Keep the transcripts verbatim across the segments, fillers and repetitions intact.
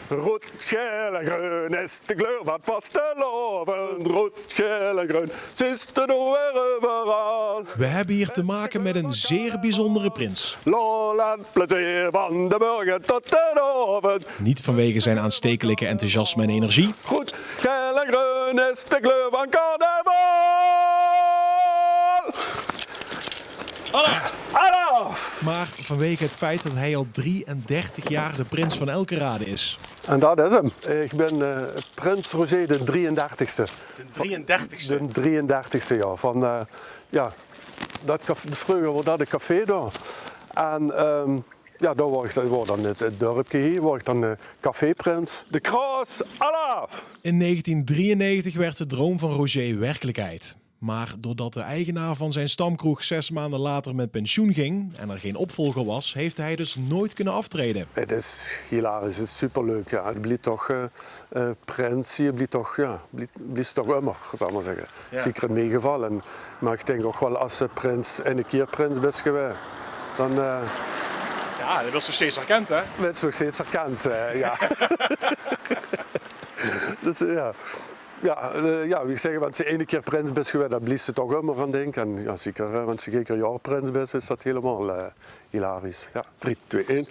Roed, gael en greun is de kleur van vastelaovend. Roed, gael en greun, zuus te noe weer euveral. We hebben hier te maken met een zeer bijzondere prins. Lol en plezeer van de mörge tot den aovend. Niet vanwege zijn aanstekelijke enthousiasme en energie. Roed, gael en greun is de kleur van carnaval. Alaaf! Maar vanwege het feit dat hij al drieëndertig jaar de prins van Elkerade is. En dat is hem. Ik ben eh, prins Roger de drieëndertigste. De drieëndertigste? De drieëndertigste, ja. Van, eh, ja, dat caf- vreuger waor dat 't café dao. En ehm, ja, dao waor ik, dat waor dan 't, 't dörpke hie, waor ik dan eh, caféprins. De Kroos, alaaf! In negentien drieënnegentig werd de droom van Roger werkelijkheid. Maar doordat de eigenaar van zijn stamkroeg zes maanden later met pensioen ging en er geen opvolger was, heeft hij dus nooit kunnen aftreden. Het is hilarisch, het is superleuk. Ja. Het blieft toch eh, eh, prins, je blieft toch, ja, blieft, blieft toch ummer, zal ik maar zeggen. Ja. Zeker in mijn geval. En, maar ik denk ook wel als je prins, en een keer prins bent geweest, dan eh, Ja, dat werd nog steeds herkend, hè? Werd nog steeds herkend, eh, ja. Dus eh, ja. Ja, eh, ja, wie ik zeg, als je ene keer prins bent geweest, dan blieft je toch ummer aan denken. En ja, zeker, eh, als je geen keer jaar prins bent, is dat helemaal eh, hilarisch. Ja, drie, twee, één.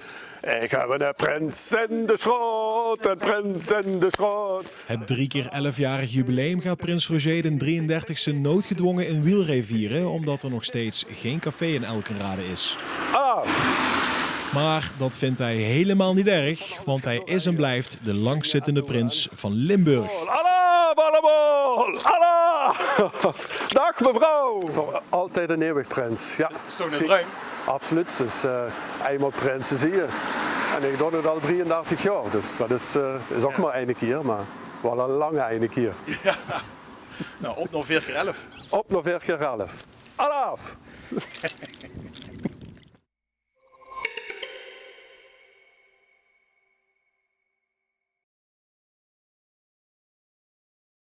Ik heb een prins in de schroot, een prins in de schroot. Het drie keer elfjarig jubileum gaat prins Roger den drieëndertigste noodgedwongen in Wielree vieren, omdat er nog steeds geen café in Elkenrade is. Alaaf! Maar dat vindt hij helemaal niet erg, want hij is en blijft de langzittende prins van Limburg. Alaaf allemaal! Alaaf! Dag mevrouw! Voor altijd en eeuwig prins. Ja. Is toch een droom? Absoluut. Dus eh eenmaal prins is hier. En ik doe het al drieëndertig jaar, dus dat is, eh, is ook maar één keer, maar wel een lange één keer. Nou, op naar veer keer elf. Op naar veer keer elf. Alaaf!